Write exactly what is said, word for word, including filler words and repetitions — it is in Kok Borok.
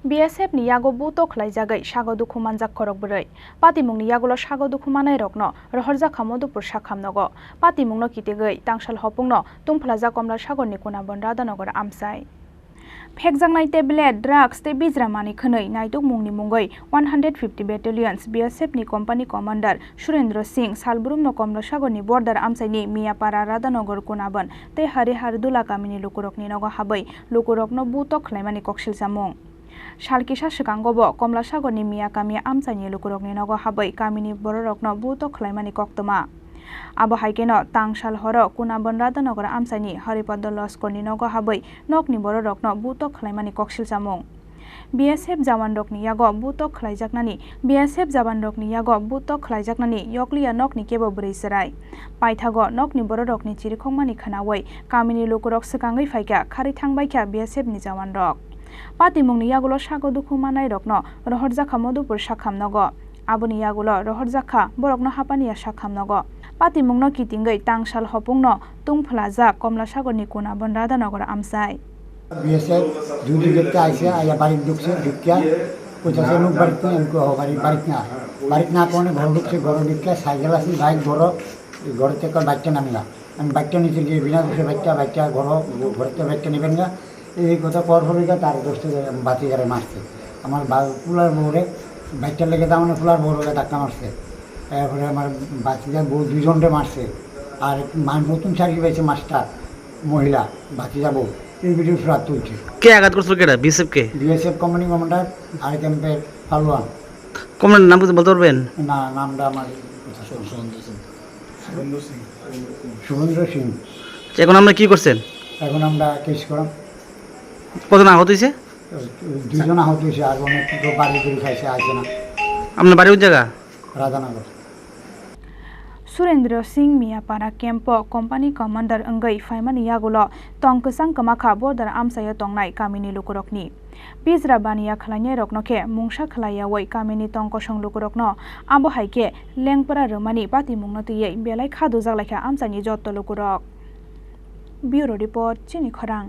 B S F ni yago buto khlaijagwi sago dukhu manjak khorok bwrwi. Patimungni yagulo sago dukhu manairokno rohorjak kha Madhupur sakham nogo. Patimungno kitigwi tangsal hopungno tungphlajak Komlasagorni Kunabon Radhanagar amchai. Phekjaknai tablet, drugs tei bijra manwi khwnwi naitukmungni mungwi one hundred fifty Battalions B S F ni company commander Surendra Singh salbrumno Komlasagorni border amchaini Miyapara, Radhanagar, Kunabon tei Harihar Dula kamini lukurokni nogo habwi lukurokno butok khlaimani koksil chamung. Sal kisa swkango bo Komlasagorni Miya kami amchaini lukurokni nogo habwi kamini bororokno butok khlaimani koktwma. Abo hai kheno tangsal horo Kunabon Radhanagar amchaini Haripada Loskorni nogo habwi nokni bororokno butok khlaimani koksil chamung. B S F jawanrokni yago butok khlaijaknani, B S F jawanrokni yago butok khlaijaknani yokliya nokni kebo bwrwi chwrai. Paithago nokni bororokni chirikhokmani khwnawi kamini lukurok swkangwi phaikha, kharwi thangbaikha B S F ni jawanrok. Patimungni yagulo sago dukhu manairokno rohorjak kha Madhupur sakham nogo. Aboni yagulo rohorjak kha borokno hapaniya sakham nogo. Patimungno kitingwi tangsal hopungno tungphlajak Komlasagorni Kunabon Radhanagar amchai. B S F duty দেখতে আইছে, আইয়া বাড়িত ঢুকছে, ঢুকিয়া কইতাছে, "লোক বাড়িত নেই?" আমি কই, "হ, বাড়ি, বাড়িত না।" বাড়িত না কোনে ঘর ঢুকছে, ঘর ঢুকিয়া সাইকেল আছে, বাইক ঘর, এই ঘর থেকে বাইকটা নামিলা। আমি বাইকটা নিচে গিয়ে বিনা দোষে বাইকটা, বাইকটা ঘর, ঘর থেকে বাইকটা নেবেন না। এই কথা কওয়ার পরে গিয়া তার দোষ থেকে বাতিজারে মারছে। আমার বা-, ফুলার বউরে বাইকটা লেগে দাঁড়ানো ফুলার বউরে ধাক্কা মারছে। এরপরে আমার বাতিজা বউ দুইজনরে মারছে। আর মা-, নতুন চাকরি পাইছে মাস্টার, মহিলা, বাতিজা বউ। এই ভিডিও সুরাত তুলছে। কে আঘাত করছিল কেটা? B S F কে? B S F company commander, আর ক্যাম্পের পালোয়ান। কমান্ডার নাম কিছু বলতে পারবেন? না, নামটা আমার সুরেন্দ্র সিং। সুরেন্দ্র সিং। এখন আমরা কি করছেন? এখন আমরা কেস করাম। কজন আহত হয়েছে? দুইজন আহত হয়েছে, আর অনেক তো বাড়ি ঘুরে খাইছে, আসে না। আপনার বাড়ি কোন জায়গা? Radhanagar. Surendra Singh Miyapara camp o company commander wngwi phaimani yagulo tong kwchang kwmakha border amchaio tongnai kamini lukurokni. Pijra baniya khlainairokno khe mungsa khlaiyawi kamini tong kosong lukurokno abo hai khe lengpra rwmani patimungno twiwi belai kha dujak laikha amchaini jotto lukurok. Bureau Report, Chini Khorang.